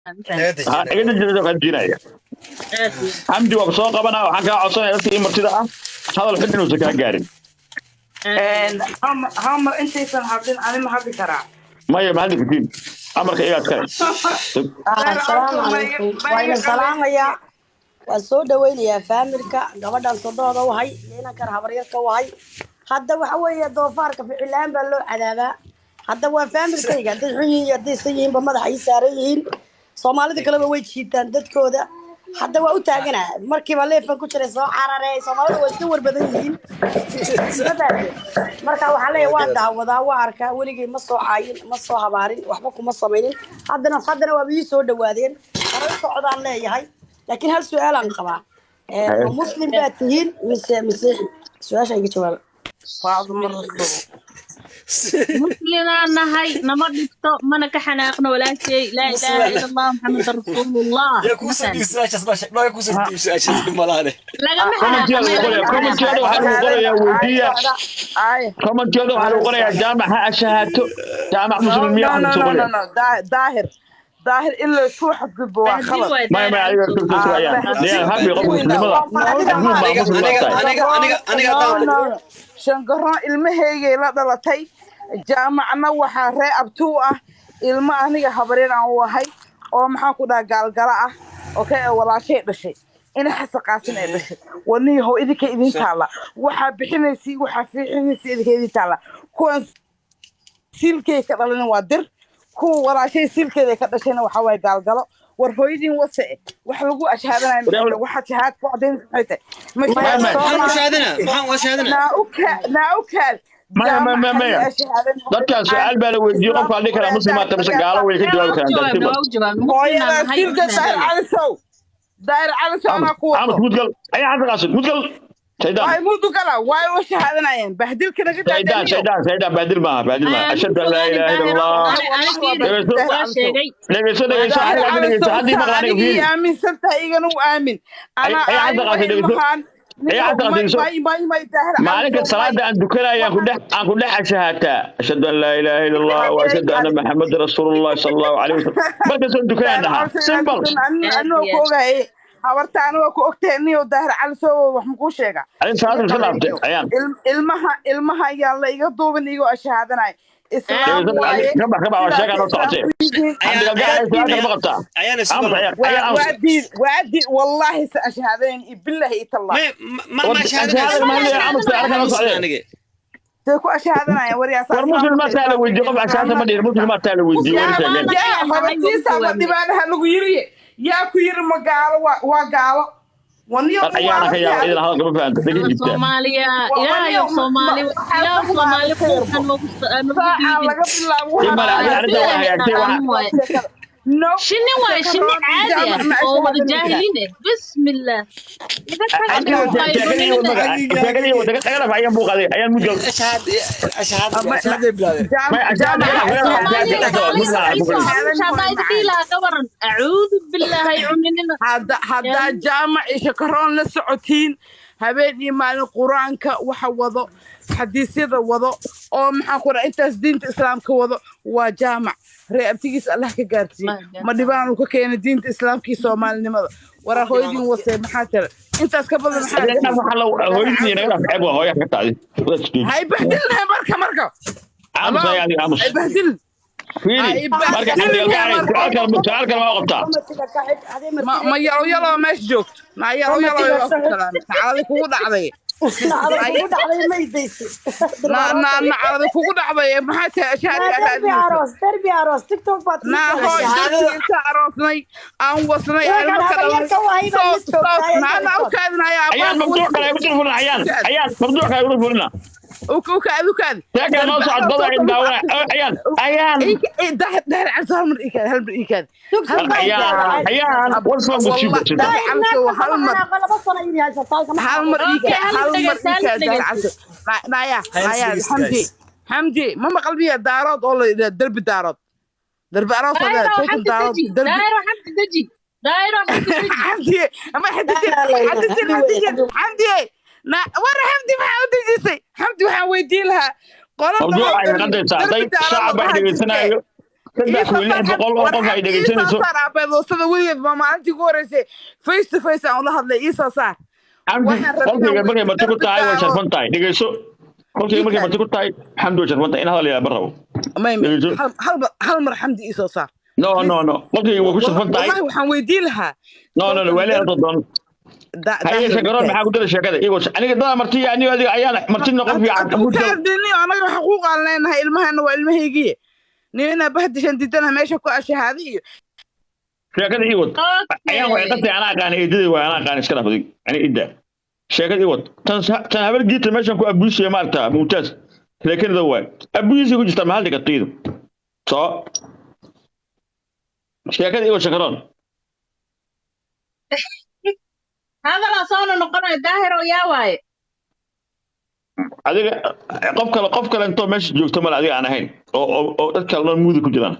Naga Ha deji. Iga dejinaysa, kaa dejinaya. Aad iyo Xamdi, waa soo qabanaa. Waxaan kaa codsanaya dadka ii martida ah hadal xun inuusan kaa gaarin. Aad. Hamar intaysan hadlin, ani ma hadli karaa? Maya, ma hadli kartiin, amarka iyagaa iskale. Asalaamu calaykum, waa idin salaamayaa, waan soo dhawaynayaa faamilka gabadhan sodooda wahay iyo inankan habaryarka wahay. Hadda waxa weeye, doofaarka ficilaan baa loo cadaabaa. Hadda waa faamilkayga, hadday xun yihiin iyo hadday san yihiinba madaxa ii saaran yihiin. Soomaalida kaleba way jiitaan dadkooda. Hadda waa u taaganaa, markiiba leefan ku jiray soo cararey. Soomaalida waa iska warbadan yihiin, ma fahamtay? Marka waxaa leeyahay, waa daawadaa, waa arkaa, weligay ma soo caayin, ma soo habaarin, waxba kuma samaynin. Haddana waaba ii soo dhawaadeen, horay socdaan leeyahay. Laakiin hal su-aalaan qabaa. Ma Muslim baad tihiin mise Masiixi? Su-aasha iga jawaaba. Faaduma Rasuul. Muslimaan nahay, nama dhigto, mana ka xanaaqno, walaashay. Laa ilaaha ila Allah, Maxamed rasuulullah. Yaa kuu soo dhiib su-aashaas? Ma yaa kuu soo dhiib su-aashaas malaane? Lagama Commentyada lagu qoraya, commentyada waxaa lagu qorayaa weydiiya. Ay. Commentyada waxaa lagu qorayaa Jaamac ha ashahaato, Jaamac Muslim miyaa No. lagu soo No. qoraya. No, no, Daahir, Daahir, in la isku xadgudbo waa Bahdil khalad. waay. Maya, maya, Daahir. adiga turkiisa ayaan liyan habi qof muslimada adduun baa Aniga Muslim baa aniga tahay. Aniga No. haddaan No, Shangaroon ilmahaygay la dhalatay. Jaamacna waxaa ree abtuu ah ilmo aniga habaryar aan u ahay oo, maxaan ku dhaha, gaalgala ah. Okay, ee walaashay dhashay, ina Xasan Qaasin ay dhashay. Waniyahow, idinka idin taalla waxaa bixinaysi, waxaa fiixinaysa, idinka idin taalla. Kuwan siilkay ka dhalina waa dir, kuwa walaashay siilkeeda ka dhashayna waxaa waaye gaalgalo. War hooyadiin wase, wax lagu ashhaadanayo maxay tahay? Waxaad shahaad ku cadaynaysa maxay tahay? Ma Maya, shahaado maya. Maxaan u Soomaali shahaadana? Maxaan u shahaadana? Naa u kaal. Maya, maya, maya, maya, dadkan su-aal baa la weydiiyey. Qofka dhihi karaa Muslim maa tahay mise gaalo, way ka jawaabi karaan. Waa u Tartiib. jawaabna, waa u jawaabna. Muslimaan Hooyadaa nahay. siilka. Daahir Calisow, Daahir Calisow, anaa ku Aamus. wato. Mudgal ayaa Xasan Qaasim, mudgal shaydaan. Waay mudu gala, waay u shahaadanayeen bahdilka naga Shaydaan. daadaniyo. Shaydaan, shaydaan, baadil maaha, baadil maaha. Ashhadu an laa ilaaha illa Allah. Dhegeyso. Waa sheegay. Dhegeyso, dhegeyso. Daahir Aniga hadda dhegeyso Calisow haddii maqla aniga anigii fiiri. Aaminsan tahay, igana u aamin. Anaa Ay, Xasan aayo Qaasim, dhegeyso. ilmahaan. Ay, Xasan Qaasim, dhegeyso. May, may, may, Daahir Maalinka Calisow, may. salaada aan dukanaya aan ku dhex ashahaataa, ashhadu an laa ilaaha illa Allah wa ashhadu anna Maxamadan rasuulullah sala Allahu calayhi wasallam. Markaasoo dukanayaan Daahir dhahaa. Calisow. Simple. Anoo ku ogahay habarta, anoo ku ogtahay niyo. Daahir Calisow, wax makuu sheega? Adin salaada iska dhaaftay ayaan. Ilmaha ayaan la iga duubin igoo ashahaadanay. Islaam Dhegeyso. waaye. Ka bax, ka bax, waa sheegaa noo socotee. Xamdi Galgacal, su-aal kale ma qabtaa? Ayaana Aamus. sugan. Ayaan, ayaan, aamus. Waa diid, waa diid, wallaahi sa ashahadayn iyo billahi iyo tallah. May ma Ashahaadada shahaadana. ma hadlaya, aamus, arrinkan noo socdee. Aniga See ku ashahaadanaya waryaa? War Muslim maa taa la weydiiye? Qof ashahaada ma dhihin, Muslim maa taa la weydiiye, war sheegeen. Yaa habartiisa ma dhibaanaha lagu yiriye? Yaa ku yiri ma gaalo? Waa gaalo waniyo. Ayaana ka yaaba idin hadalka ma fahamta dhegin jibtaa. Soomaaliya, Ilaahayow, Soomaali, Ilaahow, Soomaali quuqan nagu Saacaa diidin. laga bilaabo. In male, adiga arrinta waa hagaagtay waxa. No. Shinni waaye, shinni caadi ah oo wada jaahiliin eh. Bismillah, iga taga. Adiga sheekadii wada dhaga dhaf ayaan buu qaaday, ayaan mudgal. Ashahaada, ashahaada bilaabeen. Maya, ashahaada Ka waran, acuudu billaahi cuninina. Haddaa Jaamac iyo Shakaroon la socotiin habeen iyo maalin, Qur-aanka waxa wado, xadiisyada wado, oo maxaan ku dhaha, intaas diinta Islaamka wado waa Jaamac. Ree abtigiis Allah ka gaarsiiye. Ma dhibaanu ka keenay diinta Islaamka iyo Soomaalinimada? Waraa hooyadiin wasee, maxaa tira intaas ka badan? Maxaa Naga dhaaf, waxa la hooyadii naga dhaaf, ceeb waa hooya ka tacdi. Hay bahdilnahay marka. Aamus ayaa adiga, aamus. Hay bahdil. Fiiri marka, Xamdi Galgacal, su-aal kale, su-aal kale ma qabtaa? Ma yalo yalo meesha joogto na yalo yalo waa ku salaamay, nacaladi kugu dhacday. Nacada kugu dhacday, maydaysi. Na na nacaladi kugu dhacday, maxaa tahay ashaadi Derbi araadinaysa? Aroos, derbi aroos, TikTok baad naa hooy, dartii inta aroosnay aan wasnay Iyagan ilmo ka habaryarka dhalnay. wahay baa soo mid joogtaa. Soo naana u kaadinaya. Ayaan mabduuc kale igu furina, ayaan, ayaan mabduuc kale igu furina. Ukaadi, ukaadi. Sheekada noo socod dada in daawana, ayaan, ayaan. Daahir Cabdi, hal mar ikaadi, hal mar ikaadi. Ayaan, ayaan, what's wrong with you? Daahir Cabdi, hal mar. 2 sano inay haysataa kama. Hal mar Okay, ikaadi, hal hal mar dhegeysta, hal ikaadi, Daahir dhegeysta. Cabdi. Naya, Hayr naya. dhegeysta, Xamdi. guys. Xamdi, ma maqal biya Daarood oo la yidhaahdo derbi Daarood, derbi aroos oo la Daahiro. yidhaahdo Xamdi. Daarood. Deji. Derbi. Daahiro, Xamdi, deji. Daahiro, Xamdi, deji. Xamdi, ama xadijin, xadijin, xadijin, Xamdi na war. Xamdi, maxaa u dejisay? Xamdi, waxaan weydiin lahaa qola Mawduuca ay qadaysaa day shacab baa dhegeysanaayo. 3600 oo qof ay dhegaysanayso. Saar abeedoosada weligeed baa maalintii ugu horeysay face to face aan ula hadlay, ii soo saar. Xamdi, Waxaan rabaa qolkayga inaan markay marti ku tahay way darbi. Sharfan tahay, dhegayso. Qolkayga markay marti ku tahay, Xamdi way sharfan tahay, in hadal yaa barrabo. May. Dhegayso. Hal mar Xamdi ii soo saar. No, no, no, qolkayga way ku sharfan tahay. Wallahi waxaan weydiin lahaa. No, waali hadda doon. Haye, Shakaroon, maxaa ku dara sheekada? Iyagoo aniga dada marti aniga adiga ayaan marti noqon fiican. Kaardini anaga xuquuq aan leenahay, ilmahana waa ilmahaygiye, nina bahdishan didana meesha ku ashahaaday iyo Sheekada ii wad. Ayaan waxay qasay, anaa aqaan eedadii waa anaa aqaan, iska dhaaf adig ani idda, sheekada ii wad. Tan habar giita meeshan ku abuusiya maarta Mumtaaz reekanada waay abuusiya ku jirta mahal dhigatiidu soo sheekada ii wad, Shakaroon. Hadalaa soona noqonayo, Daahir oo yaa waaye. Adiga qof kale intoo meesha joogto male adiga aan ahayn oo dad kale dhan muudi ku jiraan.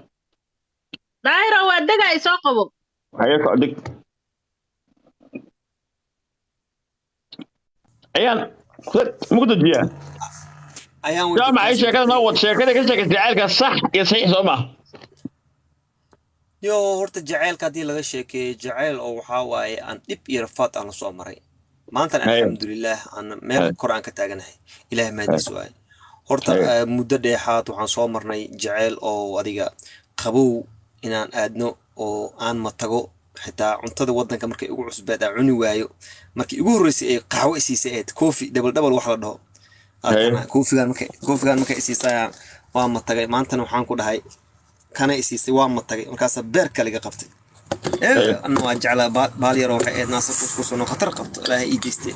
Daahir oo waa degaa, isoo qabo. Haye, socdig ayaan muku dejiyaa. Ayaan way Jaamac, ay sheekada noo wad, sheekada ka sheekaysa jacaylka sax iyo saxiix soo maaha. Yo, horta jaceylka haddii laga sheekeeyo, jaceyl oo waxaa waaye aan dhib iyo rafaad aan la soo maray maantana. Haye. Alxamdulilaah, aan meel Haye. kor aan ka taaganahay, Ilaah mahadiis waaye horta. Haye. Muddo dheexaad waxaan soo marnay jaceyl oo adiga qabow inaan aadno oo aan matago, xitaa cuntada waddanka markay igu cusbeed aan cuni waayo. Markii igu horreysay ee qaxwo isiisay eed coffee double double wax la dhaho. Haye. Koofigaan markay isiisay waa matagay. Maantana waxaan ku dhahay kana isiisay, waa matagay, markaasaa beerka liga qabtay. Haye. Anna waa jeclaa baal yaroo waxay ahayd naasa kuskusanoo khatar qabto, Ilaahay ii geystay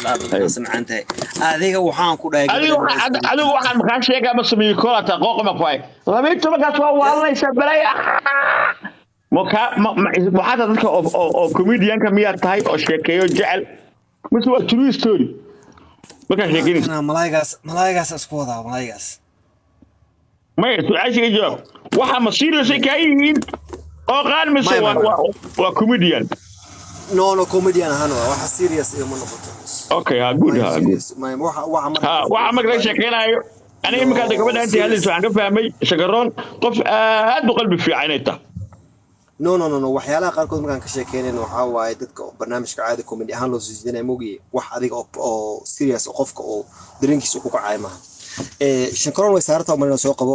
ilaa hadda Haye. naasa macaan tahay. Adiga waxaan ku dhahay Adigu gabadha adigu waxaan makaa sheegaa ma sameeyo koolata qooqama ku hay 12-kaas waa waalanaysaa balaya ma waxaa tahay dadka oo comedianka miyaa tahay oo sheekeeyo jecel mise waa true story markaa sheekeynaysa? Kana malaaygaas isku wadaa malaaygaas. Maya, su-aasha iga jawaab, waxa ma serious ay kaa yihiin oo qaan mise Maya, waa maya. Waa comedian? No, comedian ahaan waa waxa serious iyo ma noqoto. Okay, ha, good. Maya, Ha, good. serious maya, waxa marka Ha, waxa marka laga sheekeynayo aniga iminka hadda gabadha intii hadlaysa waxaan ka fahmay Shakaroon qof aad u qalbi fiican inay tahay. No, waxyaalaha qaarkood markaan ka sheekeynayno waxaa waaye dadka oo barnaamijka caadi comedy ahaan loo soo jeedinayo mogiye, wax adiga oo serious oo qofka oo dareenkiisa ku kacay maaha. Shankaroon way saartaa marina soo qabo.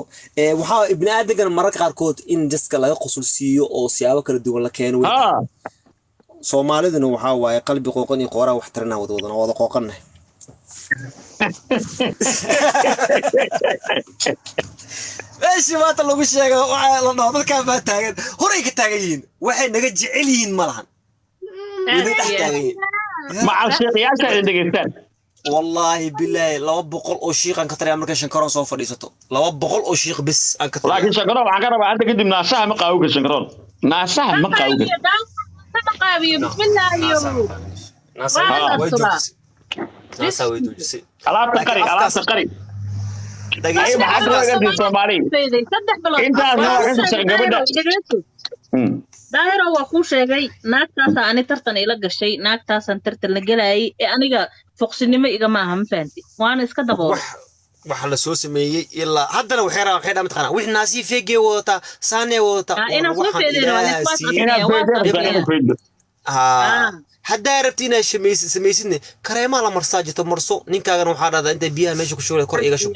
Waxaa ibni aadamkana mararka qaarkood in jaska laga qusul siiyo oo siyaabo kala duwan la keeno way tahay. Ha. Soomaaliduna waxaa waaye qalbi qooqan iyo qooraa wax taranaa wada wadana wada qooqannahay. Meeshii maanta lagu sheego waxaa la dhaho dadkaan baa taagan, horay ka taagan yihiin, waxay naga jecel yihiin ma lahan, way naga dhex taagan yihiin. Macal sheekayaasha idin dhegaystaan. Wallaahi bilaahi, 200 oo shiiq aan ka tariyaa markay Shankaroon soo fadhiisato, 200 oo shiiq bis aan ka tariyaa. Laakiin Shankaroon waxaan ka rabaa hadda kadib naasaha ma qaawga, Shankaroon naasaha ma qaawga. Ma qaabiyo, bismillaahiyo. Naasa Waa way la joojisay, naasa way joojisay. Alaabta qari, Laakiin alaabta qari. Dhageyso. Ay, maxaa ka ogaatay Soomaali 3 bilood. Intaas waa ka shaqsan gabadha. Daahiro, waa kuu sheegay, naagtaasaa ani tartan ila gashay, naagtaasaan tartan la gelayay ee aniga foqsinimo igama aha, ma fahanti, waana iska daboolay. Wax la soo sameeyey ilaa haddana waxay rabaan, waxay dhahaan mataqaanaa wix naasii feegee wadataa, saanee wadataa. Ah, war inaan soo waxaan feedeen waa Ilaaha la siiyey. Inaad Waa faydo rabtaa, inaad faydo. Haa. Ah. Haddaa rabti inaad samaysidne kareemaa la marsaa jirto, marso. Ninkaagana waxaa dhahdaa inta biyaha meesha ku shubay kor iga shub.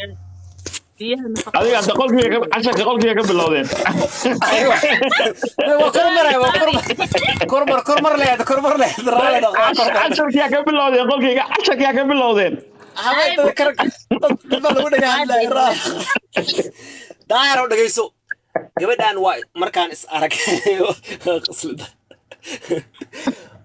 Biyaha nafaqada. Adiga hadda qolkiga casharka qolkiga ka bilowdeen. Waa kormar, waa kormar, kormar, kormar leed, kormar leed, raali dhaq, waa kormar. Casharkiyaa ka bilowdeen qolkiga, casharkiyaa ka bilowdeen. Habay dad kar dad baa lagu dhaga hadlaya raali. Daahir oo dhageyso, gabadhan waa markaan is arag qaslida.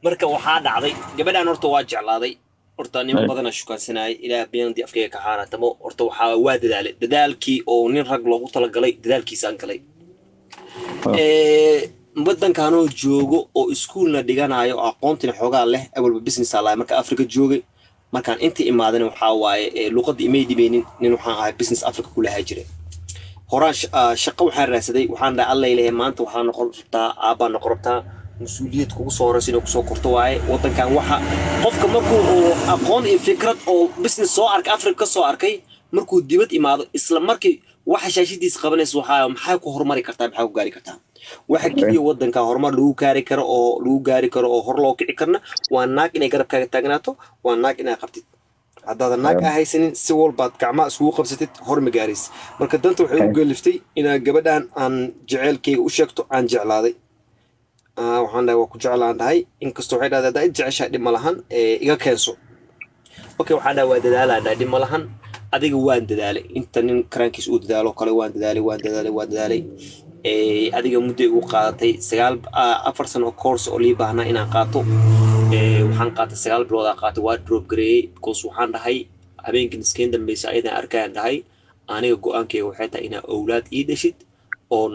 Marka waxaa dhacday gabadhan horta waa jeclaaday, horta niman badanaa shukaansanayay, Ilaah beendi afkayga ka xaaraantamo. Horta waxaa waa dadaalay dadaalkii oo nin rag loogu talagalay, dadaalkiisaan galay. Wadankanoo joogo oo iskuulna dhiganayo oo aqoontina xoogaa leh, awalba business aa lahay marka Afrika joogay. Markaan inta imaadana waxaa waaye luqadda imay dhibeynin, nin waxaan ahay business Africa ku lahaa jiray horaan. Shaqo waxaan raadsaday, waxaan dhahay Alla ilahay, maanta waxaa noqon rabtaa aabbaa noqon rabtaa, mas-uuliyad kugu soo horeysa inuu kusoo korto waaye. Wadankan waxa qofka markuu uu aqoon iyo fikrad oo business soo arkay, Africa ka soo arkay, markuu dibad imaado isla markii Waxa shaashadiis qabanaysa waxaa maxay ku horumari kartaa, maxaa ku gaari kartaa? Waxa keliya waddanka horumar lagu gaari karo oo lagu gaari karo oo hor loo kici karna waa naag inay garabkaaga taagnaato, waa naag inaa qabtid. Haddaadan naag aa haysanin, si walbaad gacmaha iskugu qabsatid, hor ma gaaraysid. Marka danta waxay u geliftay inaa gabadhan aan jeceylkayga u sheegto aan jeclaaday. Waxaan dhahay, "Waa ku jeclaan," dhahay. Inkastoo waxay dhahday, "Haddaa i jeceshahay, dhib ma lahan, iga keenso." Okay, waxaan dhahay, "Waa dadaalaan," dhahay, "dhib ma lahan." Adiga waan dadaalay inta nin karaankiis uu dadaalo kale. Waan dadaalay, waan dadaalay, waan dadaalay. Adiga muddo igu qaadatay 9, 4 sano oo course oo lii baahnaa inaan qaato. Waxaan qaatay 9 bilood aan qaatay. Waa drop gareeyey because waxaan dhahay habeenkii niskeen dambeysa ayadaan arkayaan dhahay, "Aniga go-aankayga waxay tahay inaa owlaad ii dhashid oon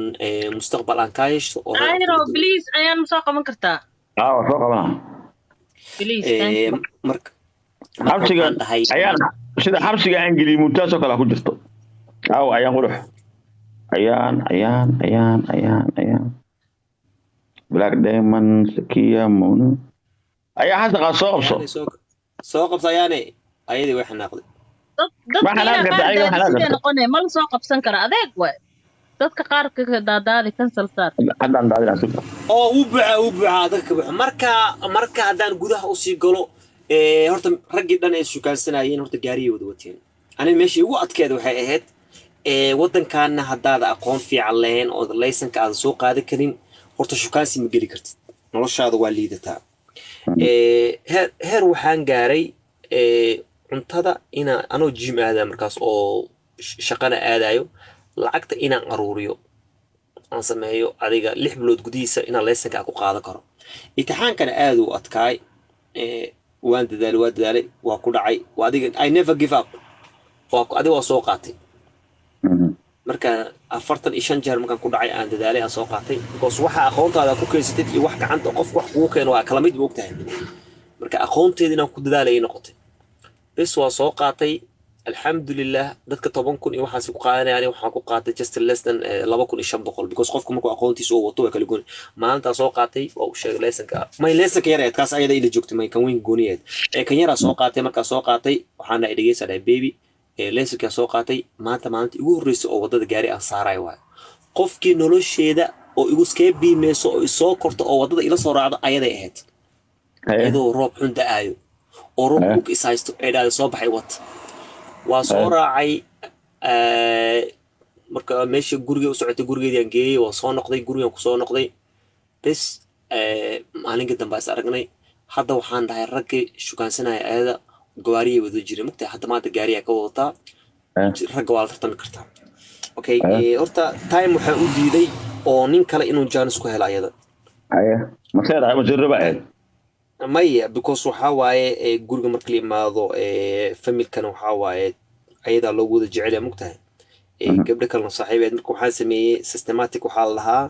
mustaqbal aan kaa yeeshto oo reer Daahiro, please, ayaan soo qaban kartaa? Aa, waa soo qabanaa. Please, thank you. Marka xabsiga waxaan dhahay ayaan sida xabsiga aan geliyey mumtaas oo kale ku jirto. Aaw ayaan qurux, ayaan ayaan ayaan ayaan ayaan Black Diamond, Sakiya, Muna, ayaa xasan qaad, soo qabso. Ayaane soo qabso ayaane. Ayadii way xanaaqday. Dadka Ma xanaaq inaa karta, qaar ayaga ma xanaaq daadisidee karta. Noqonaya ma la soo qabsan kara, adeeg waay. Dadka qaar ka daadaadi, cancel saar. Haddaan daadinaa, sug. Oo uu buuxaa, uu buuxaa dadka buuxa. Marka haddaan gudaha usii galo, horta raggii dhan ay shukaansanayeen horta gaariyay wada wateen. Aniga meeshii ugu adkeed waxay ahayd, waddankaana haddaada aqoon fiican lahayn oo laysanka aadan soo qaadan karin, horta shukaansi ma geli kartid, noloshaada waa liidataa. Heer waxaan gaaray cuntada inaa anoo gym aadaya markaas oo shaqana aadayo, lacagta inaan aruuriyo, aan sameeyo adiga 6 bilood gudihiisa inaan laysanka aan ku qaadan karo. Imtixaankana aad uu adkaay. Waan dadaalay, waa dadaalay, waa ku dhacay. Waa adiga, I never give up. Waa adiga waa soo qaatay. Marka 45 jeer markaan ku dhacay, aan dadaalay, aan soo qaatay, because waxa aqoontaada ku keensatid iyo wax gacanta qof wax kugu keeno waa kala mid, ma ogtahay? Marka aqoonteeda inaan ku dadaalayay noqotay. Bes, waa soo qaatay, alxamdulilah. Dadka 10,000 iyo waxaas ku qaadanaya, aniga waxaan ku qaatay just less than 2,500, because qofku markuu aqoontiisa uu wato waa kala gooni. Maalintaa soo qaatay waa u sheegay laysanka, may laysanka yar eed kaas ayada ila joogtay, may kan weyn gooniyeed ee kan yaraa soo qaatay. Markaa soo qaatay waxaan dhahay, "Dhegeysa," dhahay, "baby, laysankaa soo qaatay maanta. Maalinta igu horreysay oo waddada gaari aan saarayo waayo." Qofkii nolosheeda oo igu iskaga biimeyso oo isoo korto oo waddada ila soo raacdo ayaday ahayd. Iyadoo roob xun da'aayo oo roob dhulka is haysto ee dhahday, "Soo baxay, wat." Waa soo raacay. Marka meesha guriga u socotay, gurigeedii geeyey, waa soo noqday, gurigan kusoo noqday. Bes, maalinka dambe is aragnay. Hadda waxaan dhahay raggii shukaansanaya ayada gawaariyay wada jiray, mugtahay? Hadda maanta gaariyaa ka wadataa, ragga waa la tartami kartaa. Okay, horta time waxaa u diiday oo nin kale inuu jaanis ku helo ayada. Haye, maseer maseer baa ahayd? Maya, because waxaa waaye guriga marka la imaado, familkana waxaa waaye ayadaa loogu wada jecel yahay, mugtahay? Gabdho kalena saaxiibeed. Marka waxaan sameeyey systematic, waxaa la lahaa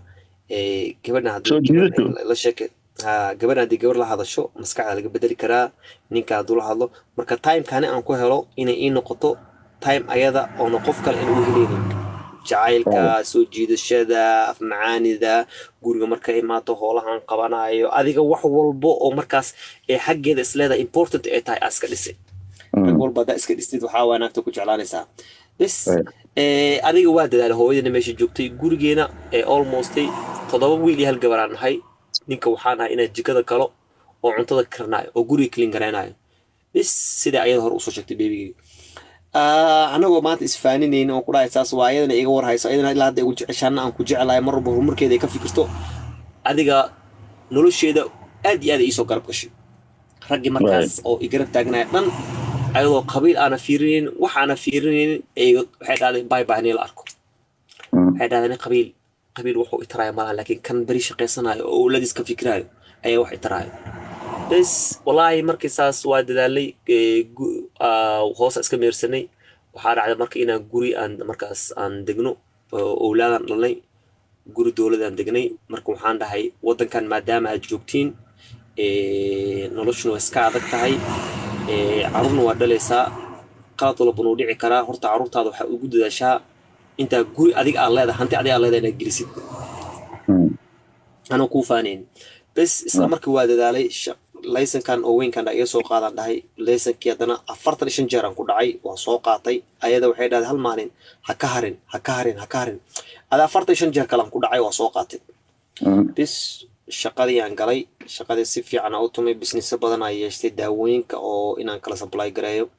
gabadhan haddii Soo jiidato. la sheeke ha, gabadhan haddii gabar la hadasho maskaxda laga bedeli karaa, ninka hadduu la hadlo. Marka timekani aan ku helo inay ii noqoto time ayada oona qof kale in ugu heleynin, jacaylka, soo jiidashada, afmacaanida, guriga marka imaato hoolahan qabanayo, adiga wax walbo oo markaas ee xaggeeda isleedahay important ay tahay aa iska dhisay. Rag walba haddaa iska dhistid, waxaa waa naagta ku jeclaanaysaa. Bes, adiga waa dadaalay. Hooyadana meesha joogtay, gurigeena almost 7 wiil iyo hal gabaraan nahay. Ninka waxaan ahay inaan jikada galo oo cuntada karnaayo oo guriga clean garaynayo. Bes, sida ayada hore usoo sheegtay babygeyga, anagoo maanta isfaaninayna oo ku dhahay saas waa, ayadana iga war hayso, ayadana ilaa hadda igu jeceshaana, aan ku jeclahay, mar walba horumarkeeda ay ka fikirto. Adiga nolosheeda aad iyo aad ay iisoo garab gashay. Raggii markaas oo i garab taagnaya dhan, ayadoo qabiil aana fiirinaynin, wax aana fiirinaynin, waxay dhahday, "Bye bye, nii la arko." Waxay dhahdeen, "Qabiil qabiil wuxuu itaraya malaha, laakiin kan beri shaqaysanayo oo owladiis ka fikirayo ayaa wax itaraayo." Bes, wallaahi markii saas waa dadaalay, hoosa iska meersanay. Waxaa dhacday marka inaan guri aan markaas aan degno oo owlaadaan dhalnay, guri dowladaan degnay. Marka waxaan dhahay, waddankan maadaama aad joogtiin, noloshuna waa iska adag tahay, carruurna waa dhalaysaa, qalad walbana wuu dhici karaa. Horta carruurtaada waxaa ugu dadaashaa intaa guri adiga aad leedahay, hanti adiga aad leedahay inaad gelisid, anoo kuu faanayn. Bes, isla markii waa dadaalay. Laysankan oo weynkan iga soo qaadaan dhahay. Laysankii haddana 45 jeer aan ku dhacay, waa soo qaatay. Ayada waxay dhahday hal maalin ha ka harin, ha ka harin, ha ka harin. Ada 45 jeer kale aan ku dhacay, waa soo qaatay. Bis shaqadii aan galay, shaqadii si fiican aan u tumay, businesso badan aan yeeshtay, daawooyinka oo inaan kala supply gareeyo.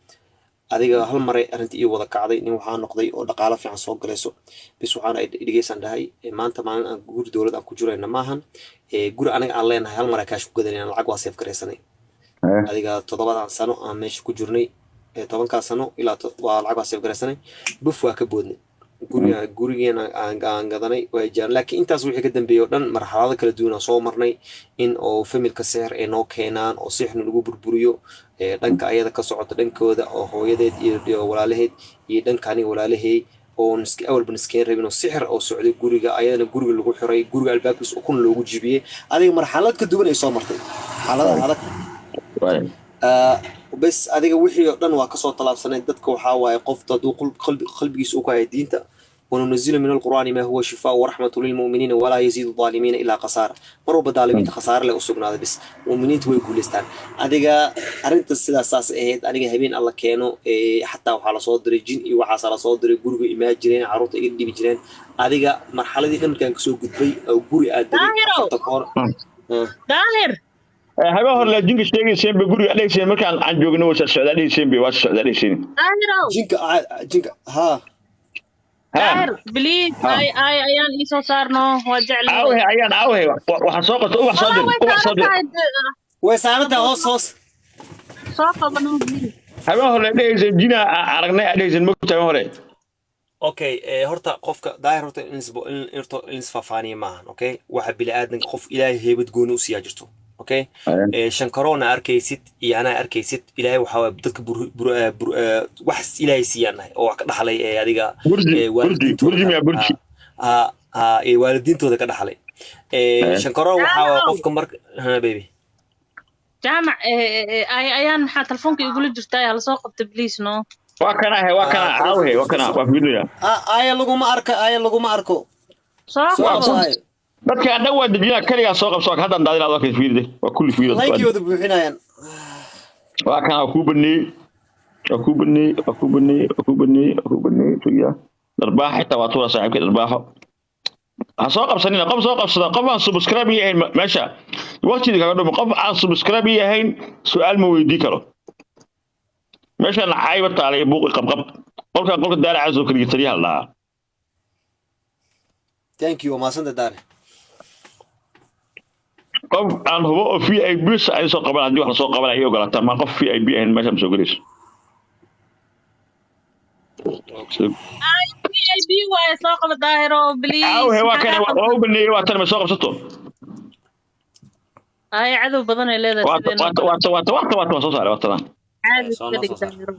Adiga hal maray arrintii ii wada kacday. Nin waxaa noqday oo dhaqaalo fiican soo galayso. Bis waxaana dhegeysaan dhahay, maanta maalin aan guri dowlad aan ku jirayna maahan. Guri aniga aan leenahay hal maraa kaash ku gadanayna, lacag waa save garaysanay. Adiga 7dan sano aan meesha ku jirnay, 10kaa sano ilaa waa lacag waa save garaysanay. Buf, waa ka boodnay guriga, gurigeena aan gadanay waa jaan. Laakiin intaas wixii ka dambeeyay oo dhan marxalado kala duwan aan soo marnay, in oo familka sixir ay noo keenaan oo sixirna lagu burburiyo, dhanka ayada ka socota, dhankooda oo hooyadeed iyo walaalaheed iyo dhanka aniga walaalahey oo awalba niskeen rabin, oo sixir oo socday guriga, ayadana guriga lagu xiray, guriga albaabkiisa ukun loogu jibiyey. Adiga marxalad ka duwan ay soo martay, xaaladaha adag. Bes adiga wixii oo dhan waa kasoo tallaabsanay. Dadka waxaa waaye qof hadduu qalbigiisa u ku haya diinta, وننزل من القرآن ما هو شفاء ورحمة للمؤمنين ولا يزيد الظالمين إلا خسارة. Mar walba daalimiinta khasaare leh u sugnaaday, bis mu'miniinta way guulaystaan. Adiga arrinta sidaas saas ahayd. Aniga habeen alla keeno, xataa waxaa lasoo diray jin iyo waxaasaa lasoo diray, guriga imaa jireen, carruurta iga dhibi jireen. Adiga marxaladii dhan markaan kasoo gudbay oo guri aad degay Daahirow. afarta koor. Daahir. Habeen hore laa jinka sheegayseen ba guriga dhegeyseen markaan aan joogno, waa socdaa dhegeyseen ba, waa socdaa dhegeyseen. Daahirow. Jinka, jinka haa. Daahir, please. Ay ay ayaan ii soo saarno, waa jeclahay. Aawhe ayaan, aawhe? Waxaa soo qabta ubax, soo dir ubax, soo dir. Way saarantahay hoos hoos. Soo qabano, please. Habeen hore dhegeyseen jina aragnay dhegeyseen, mogta habeen hore. Okay, horta qofka Daahir, horta in horta in isfaafaaniya maahan. Okay, waxa bini aadanka qof Ilaahay heybad gooni u siiyaa jirto. Okay, shankaroona arkaysid iyo anaa arkaysid, Ilaahay waxaa waaye dadka wax Ilaahay siiyaan nahay oo wax ka dhaxlay ee adiga Burji, burji, waalidiintooda burji miyaa burji? Ha, waalidiintooda ka dhaxlay. Shankaroon waxaa waaye qofka marka ha baby. Jaamac, ay ayaan maxaa telefoonka igula jirtaa? Hala soo qabta, please, no. Waa kana he, waa kana, aawhe, waa kana, waa fiirinaya. Ah, aya laguma arko, aya laguma arko. Soo soo qabo. qabso aya. Dadka dhan waa dejinaa, kaligaa soo qabso, haddaan daadin adoo kale fiiride, waa kulli fiirida. Laykii wada buuxinayaan. Waa kana, waa kuu baneeyey, waa kuu baneeyey, waa kuu baneeyey, waa kuu baneeyey, waa kuu baneeyey. Sugiya dharbaax xitaa waa tuura saaxiibkay dharbaaxo. Ha soo qabsanina qof soo qabsada, qof aan subscribe ii ahayn meesha waqtidii kaga dhumo. Qof aan subscribe ii ahayn su'aal ma weydii karo. Meeshaan cayba taalay, buuqi qabqab, qolkan qolka daaracaas oo kaliya taliyaha la dhahaa. Thank you, waa mahadsanta Daare. Qof aan hubo oo VIP ay soo qaban, haddii wax lasoo qabanaya ay ogolaataan, ma qof VIP ahayn meesha ma soo gelayso. VIP waaye, soo qaba Daahiro, please. Aawhe, waa kana, waa u baneeyey, waa tan, ma soo qabsato. Ay cadow badan ay leedahay. Waata. Sideen. Waata, waata, waata, waata, waata, waa soo saaray, waatadan. Caadi Soo iska noo dhig soo saar. Daahiro.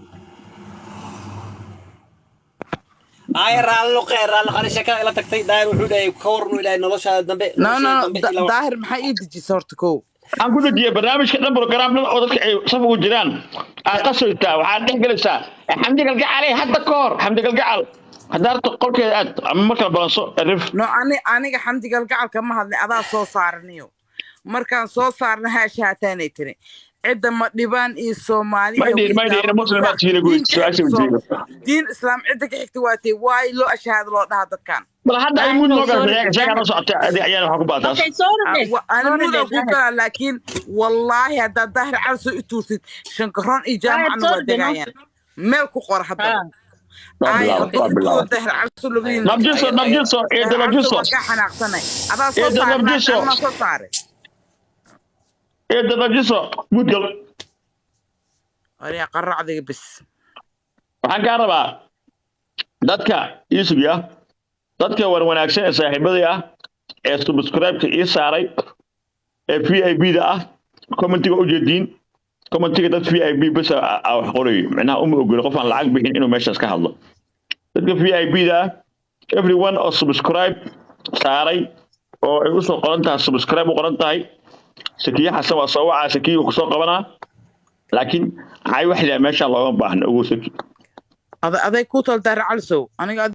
Ay raallo qeer, raallo qani, sheekada ila tagtay. Daahir wuxuu dhahay ka warnu Ilaahay noloshaada dambe, No, no. noloshaada dambe ilaa Daahir, maxaa ii dejisay horta kow? Waxaan ku dejiyay barnaamijka dhan, program dhan oo dadka ay saf ugu jiraan aad qasaysaa, waxaad dhex gelaysaa Xamdi Galgacale. Hadda ka hor Xamdi Galgacal haddaa rabto qolkeeda aad ama markala balanso rif. No, ani aniga Xamdi Galgacalka ma hadlin, adaa soo saaraniyo. Markaan soo saarna haasha haataanay tiri cidda ma dhibaan iyo Soomaali. May dhihin, may dhihin, muslim baad tihiin, guud su-aasha weydiiyo. Diin Islaam cidda ka xigta waatay, waay loo ashahaado loo dhahaa dadkan. Bal hadda ay muud noo galay, sheegaa noo socotay, adi ayaan waxaa ku baataas. Okay, sorry. Ana mudan ku galaa, laakiin wallaahi haddaad Daahir Cali soo i tuurtid, Shankaroon iyo Jaamacna waa degaayaan. Meel ku qora haddaba. Waa bilaabay, waa bilaabay. Daahir Cali soo labadiina. Nabjiso, nabjiso, eeda nabjiso. Waa kaa xanaaqsanay, adaa soo Eeda saaray. nabjiso. Anaa soo saaray. Eeda nabjiso, muudgal. Ariya qaracdiga bis. Waxaan kaa rabaa dadka ii sugiya, dadka war wanaagsan ee saaxiibadii ah ee subscribe-ka ii saaray ee VIP-da ah, commentiga u jeediin, commentiga dad VIP bas a wax qorayo, micnaha uma ogolo qof aan lacag bixin inuu meeshaas ka hadlo. Dadka VIP-da ah, everyone oo subscribe saaray oo ay usoo qoran tahay subscribe u qoran tahay, Sakiye Xasan waa soo wacaa, Sakiye wuu kusoo qabanaa, laakiin cay wax liyaa meeshaan loogama baahna, ogow Saki. Aday ku tal, Daahir Cali sow aniga.